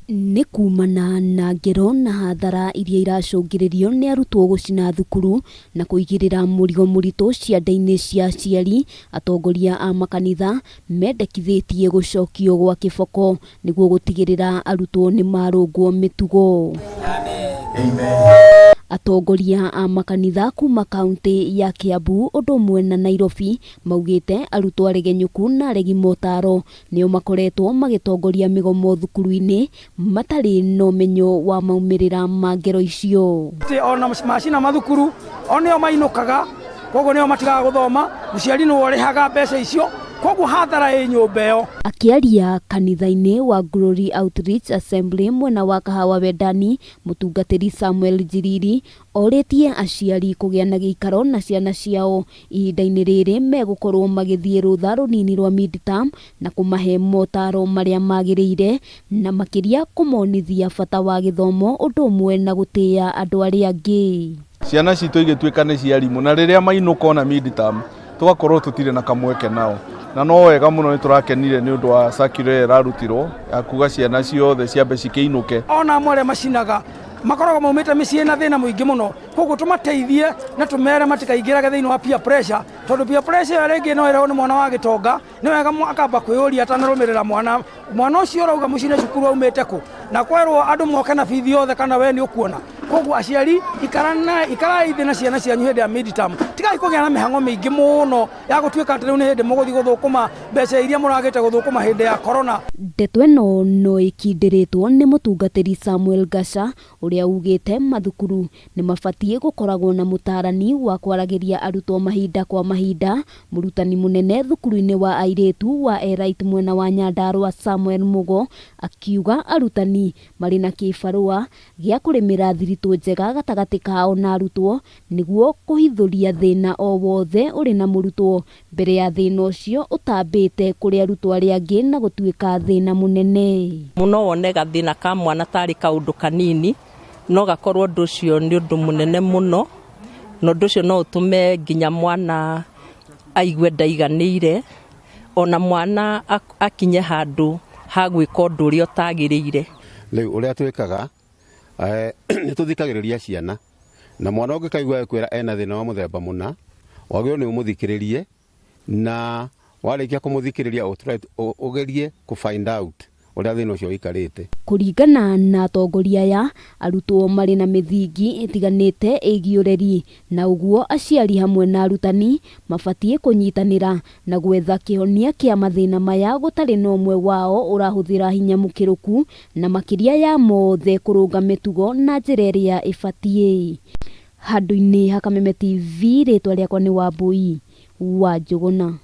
Nĩ kumana na ngero na hathara iria iracũngĩrĩrio nĩ arutwo gũcina thukuru na kũigĩrĩra mũrigo mũritũ ciande-inĩ cia aciari, atongoria a makanitha mendekithĩtie gũcokio gwa kĩboko nĩguo gũtigĩrĩra arutwo nĩ marũngwo mĩtugo. Atongoria a makanitha kuma kaunti ya Kiambu ũndũ ũmwe na Nairobi maugĩte arutwo aregenyũku na aregi motaro nĩo makoretwo magĩtongoria mĩgomo thukuru-inĩ matarĩ na ũmenyo wa maumĩrĩra ma ngero icio. Atĩ ona macina mathukuru o nĩo mainũkaga, koguo nĩo matigaga gũthoma, mũciari nĩwe ũrĩhaga mbeca icio, koguo hathara ĩ nyũmba ĩyo. Akĩaria kanitha-inĩ wa Glory Outreach Assembly mwena wa Kahawa Wendani, mũtungatĩri Samuel Njiriri orĩtie aciari kũgĩa na gĩikaro na ciana ciao ihinda-inĩ rĩrĩ megũkorwo magĩthiĩ rũtha rũnini rwa mid-term na kũmahe motaro marĩa magĩrĩire na makĩria kũmonithia bata wa gĩthomo ũndũ ũmwe na gũtĩĩa andũ arĩa angĩ. Ciana citũ igĩtuĩka nĩ ciarimũ na rĩrĩa mainũka ona mid-term tũgakorwo tũtirĩ na kamweke nao, na no wega mũno nĩ tũrakenire nĩ ũndũ wa circular ĩrĩa ĩrarutirwo ya kuga ciana ciothe ciambe cikĩinũke. Ona amwe arĩa macinaga makoragwo maumĩte mĩciĩ na thĩna mũingĩ mũno, koguo tũmateithie na tũmere matikaingĩrage thĩinĩ wa peer pressure, tondũ peer pressure ĩyo rĩngĩ no ĩrehwo nĩ mwana wa gĩtonga. Nĩ wega akamba kwĩyũria atanarũmĩrĩra mwana, mwana ũcio ũrauga mũcine cukuru aumĩte kũ, na kwerwo andũ moke na bithi yothe kana we nĩ ũkuona. Koguo aciari ikarai thĩ na ciana cianyu hĩndĩ ya mid-term, tigai kũgĩa na mĩhang'o mĩingĩ mũno ya gũtuĩka atĩ rĩu nĩ hĩndĩ mũgũthiĩ gũthũkũma mbeca iria mũragĩte gũthũkũma hĩndĩ ya corona. Ndeto ĩno no ĩkindĩrĩtwo nĩ mũtungatĩri Samuel Gaca ũrĩa ugĩte mathukuru nĩ mabatiĩ gũkoragwo na mũtaarani wa kwaragĩria arutwo mahinda kwa mahinda. Mũrutani mũnene thukuru-inĩ wa airĩtu wa Elite mwena wa Nyandarua Samuel Mugo akiuga arutani marĩ na kĩbarũa gĩa kũrĩmĩra thiritũ njega gatagatĩ kao na arutwo nĩguo kũhithũria thĩna o wothe ũrĩ na mũrutwo mbere ya thĩna ũcio ũtambĩte kũrĩ arutwo arĩa angĩ na gũtuĩka thĩna mũnene. Mũno wone gathĩna ka mwana tarĩ kaũndũ kanini, no gakorwo ũndũ ũcio nĩ ũndũ mũnene mũno, na ũndũ ũcio no ũtũme nginya mwana aigue ndaiganĩire, ona mwana akinye handũ ha gwĩka ũndũ ũrĩa ũtagĩrĩire. Rĩu ũrĩa twĩkaga, nĩ tũthikagĩrĩria ciana, na mwana ũngĩkaigua agĩkwĩra ena thĩna wa mũthemba mũna, wagĩrĩirwo nĩ ũmũthikĩrĩrie, na warĩkia kũmũthikĩrĩria ũgerie kũ find out ũrĩa thĩna ũcio ũikarĩte. Kũringana na atongoria aya, arutwo marĩ na mĩthingi ĩtiganĩte ĩgiĩ ũreri, na ũguo aciari hamwe na arutani mabatiĩ kũnyitanĩra na gwetha kĩhonia kĩa mathĩna maya gũtarĩ na ũmwe wao ũrahũthĩra hinya mũkĩrũku, na makĩria ya mothe kũrũnga mĩtugo na njĩra ĩrĩa ĩbatiĩ. Handũ-inĩ ha Kameme TV, rĩtwa rĩakwa nĩ Wambui wa Njũgũna.